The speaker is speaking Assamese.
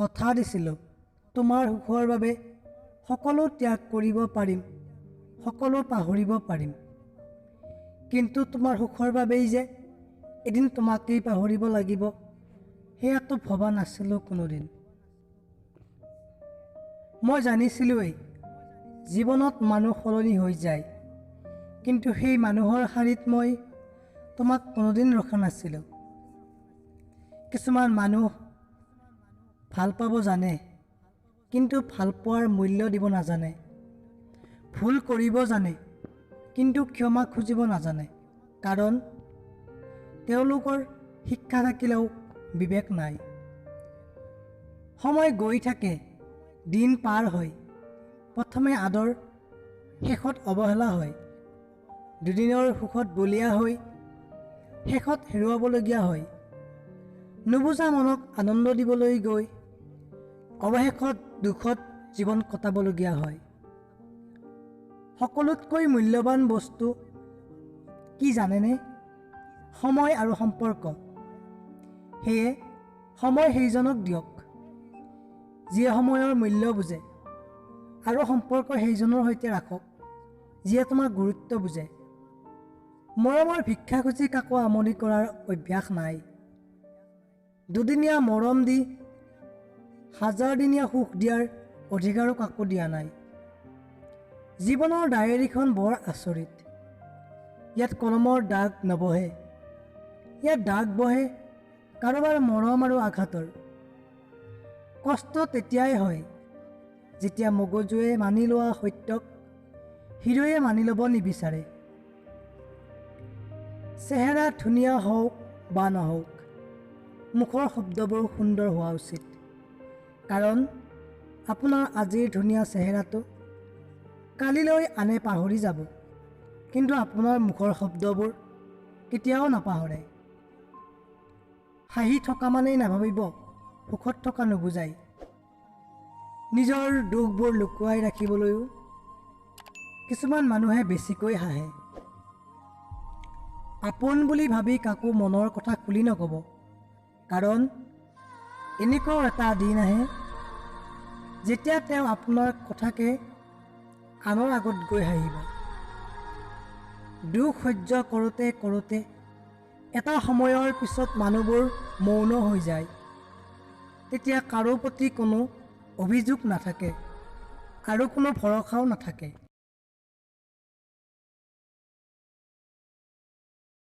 কথা দিছিলোঁ, তোমাৰ সুখৰ বাবে সকলো ত্যাগ কৰিব পাৰিম, সকলো পাহৰিব পাৰিম। কিন্তু তোমাৰ সুখৰ বাবেই যে এদিন তোমাকেই পাহৰিব লাগিব, সেয়াতো ভবা নাছিলোঁ কোনোদিন। মই জানিছিলোঁৱেই জীৱনত মানুহ সলনি হৈ যায়, কিন্তু সেই মানুহৰ শাৰীত মই তোমাক কোনোদিন ৰখা নাছিলোঁ। কিছুমান মানুহ ভাল পাব জানে, কিন্তু ভালপোৱাৰ মূল্য দিব নাজানে। ভুল কৰিব জানে, কিন্তু ক্ষমা খুজিব নাজানে, কাৰণ তেওঁলোকৰ শিক্ষা থাকিলেও বিবেক নাই। সময় গৈ থাকে, দিন পাৰ হয়, প্ৰথমে আদৰ, শেষত অৱহেলা হয়। দুদিনৰ সুখত বলিয়া হৈ শেষত হেৰুৱাবলগীয়া হয়। নুবুজা মনক আনন্দ দিবলৈ গৈ অৱশেষত দুখত জীৱন কটাবলগীয়া হয়। সকলোতকৈ মূল্যৱান বস্তু কি জানেনে? সময় আৰু সম্পৰ্ক। সেয়ে সময় সেইজনক দিয়ক যিয়ে সময়ৰ মূল্য বুজে, আৰু সম্পৰ্ক সেইজনৰ সৈতে ৰাখক যিয়ে তোমাৰ গুৰুত্ব বুজে। মৰমৰ ভিক্ষা খুজি কাকো আমনি কৰাৰ অভ্যাস নাই। দুদিনীয়া মৰম দি হাজাৰদিনীয়া সুখ দিয়াৰ অধিকাৰো কাকো দিয়া নাই। জীৱনৰ ডায়েৰীখন বৰ আচৰিত। ইয়াত কলমৰ দাগ নবহে, ইয়াত দাগ বহে কাৰোবাৰ মৰম আৰু আঘাতৰ। কষ্ট তেতিয়াই হয় যেতিয়া মগজুৱে মানি লোৱা সত্যক হৃদয়ে মানি ল'ব নিবিচাৰে। চেহেৰা ধুনীয়া হওক বা নহওক, মুখৰ শব্দবোৰ সুন্দৰ হোৱা উচিত, কাৰণ আপোনাৰ আজিৰ ধুনীয়া চেহেৰাটো কালিলৈ আনে পাহৰি যাব, কিন্তু আপোনাৰ মুখৰ শব্দবোৰ কেতিয়াও নাপাহৰে। হাঁহি থকা মানেই নাভাবিব সুখত থকা নুবুজায়। নিজৰ দুখবোৰ লুকুৱাই ৰাখিবলৈও কিছুমান মানুহে বেছিকৈ হাঁহে। আপোন বুলি ভাবি কাকো মনৰ কথা খুলি নক'ব, কাৰণ এনেকুৱাও এটা দিন আহে যেতিয়া তেওঁ আপোনাৰ কথাকে আনৰ আগত গৈ হাঁহিব। দুখ সহ্য কৰোঁতে কৰোঁতে এটা সময়ৰ পিছত মানুহবোৰ মৌন হৈ যায়। তেতিয়া কাৰো প্ৰতি কোনো অভিযোগ নাথাকে আৰু কোনো ভৰসাও নাথাকে।